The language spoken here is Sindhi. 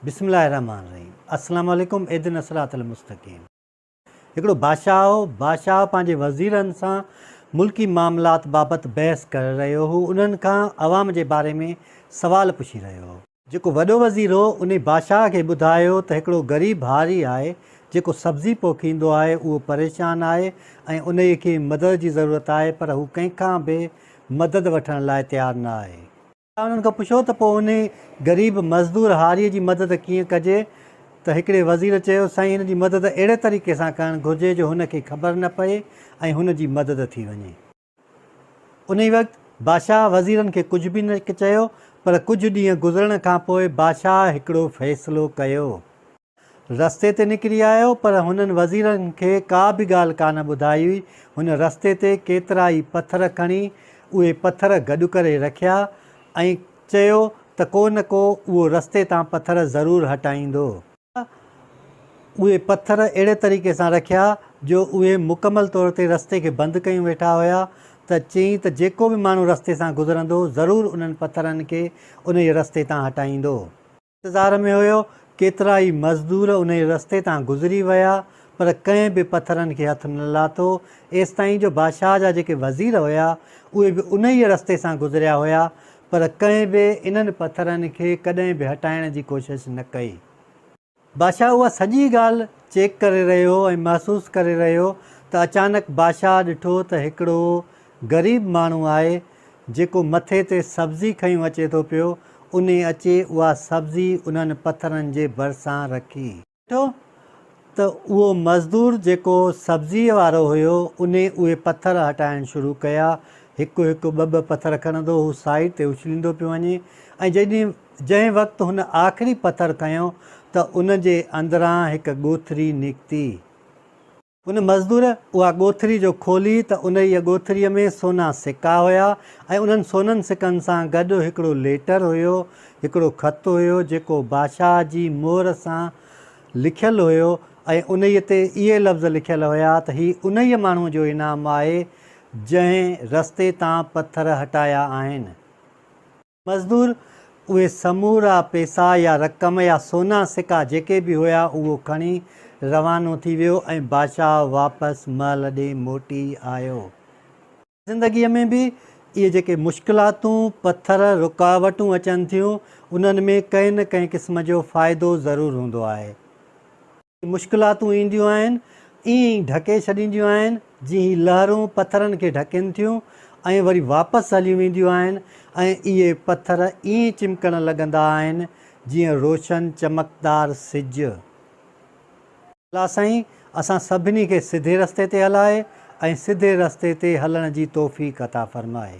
بسم الله الرحمٰن الرحيم السلام عليڪم اهدنا الصراط المستقيم هڪڙو بادشاهه هو، بادشاهه پنهنجي وزيرن سان ملڪي معاملات بابت بحث ڪري رهيو هو، انهن کان عوام جي باري ۾ سوال پڇي رهيو هو. جيڪو وڏو وزير هو انهي بادشاهه کي ٻڌايو ته هڪڙو غريب هاري آهي جيڪو سبزي پوکيندو آهي اهو پريشان آهي ۽ انهي کي مدد جي ضرورت آهي پر هو ڪنهن کان به مدد وٺڻ لاء تيار نه آهي. انهن کان پڇيو ته پوء انهي غريب مزدور هاريء جي مدد ڪيئن ڪجي؟ ته هڪڙي وزير چيو، سائين هن جي مدد اهڙي طريقي سان ڪرڻ گهرجي جو هن کي خبر نه پئي ۽ هن جي مدد ٿي وڃي. انهي وقت بادشاهه وزيرن کي ڪجهه به نه چيو، پر ڪجهه ڏينهن گذرڻ کان پوء بادشاهه هڪڙو فيصلو ڪيو. رستي تي نڪري آيو، پر هنن وزيرن کي ڪا به ڳالهه ڪانه ٻڌائي هئي. هن رستي تي ڪيترا ئي پٿر کڻي، اهي پٿر گڏ ڪري رکيا ۽ چيو ته ڪو نه ڪو اهو رستي تان پٿر ضرور هٽائيندو. اهي پٿر اهڙي طريقي سان رکيا جو اهي مڪمل طور تي رستي کي بند ڪيون ويٺا هيا ته چيائين ته جيڪو به ماڻهو رستي سان گذرندو ضرور انهن پٿرن کي انهيء رستي تان هٽائيندو. انتظار ۾ هيو. ڪيترائي مزدور انهيء رستي تان گذري ويا، پر ڪنهن به پٿرن کي هٿ نه لاٿو. ايستائين جو بادشاهه جا جيڪي وزير هيا، اهي به انهيء رستي سان گذريا هيا، پر ڪنهن به انهن پٿرن کي ڪڏهن به هٽائڻ جي ڪوشش نه ڪئي. بادشاهه اها سڄي ڳالهه چيڪ ڪري رهيو هو ۽ محسوس ڪري رهيو ته اچانڪ بادشاهه ڏٺو ته هڪڙو غريب ماڻهو آهي جيڪو مٿي تي سبزي کنيون اچي ٿو پيو، انهي اچي اها سبزي انهن پٿرن جي ڀرسان رکي. ڏٺو ته اهو مزدور جيڪو سبزيء وارو هيو انهي اهي پٿر هٽائڻ شروع ڪيا، هڪ هڪ ٻه ٻه پٿر کڻندو هو سائيڊ تي اڇليندو پيو وڃي ۽ جڏهن جنهن وقت هن آخري پٿر کنيو ته ان جي اندران هڪ ڳوٿري نڪتي. ان مزدور اها ڳوٿري جو کولي ته انهيء ڳوٿريء ۾ سونا سڪا هيا ۽ انهن سونن سڪن سان گڏ هڪڙو ليٽر هيو، هڪڙو خط هيو، جيڪو بادشاهه جي مهر سان لکيل هيو ۽ انهيء تي اهي لفظ لکيل هيا ته هي انهيء ماڻهوء جو انعام آهي، جنهن رستي تان پٿر هٽايا آهن. مزدور اهي سمورا پيسا يا رقم يا سونا سڪا جيڪي به هيا اهو کڻي روانو ٿي ويو ۽ بادشاهه واپس محل ڏي موٽي آيو. زندگيء ۾ به اهي جيڪي مشڪلاتون، پٿر، رڪاوٽون اچن ٿيون انهن ۾ ڪنهن نه ڪنهن قسم جو فائدو ضرور هوندو آهي. مشڪلاتون اينديون آهن، ائين ئي ڍڪي ڇڏينديون آهن، جيئن هي لهرون پٿرن کي ڍڪين ٿيون ۽ وري واپس هليون وينديون آهن ۽ اهي پٿر ائين چمڪڻ لڳندا آهن، جيئن روشن چمڪدار سج. الله سائين اسان سڀني کي سڌي رستي تي هلائي ۽ سڌي رستي تي هلڻ جي توفيق عطا فرمائي.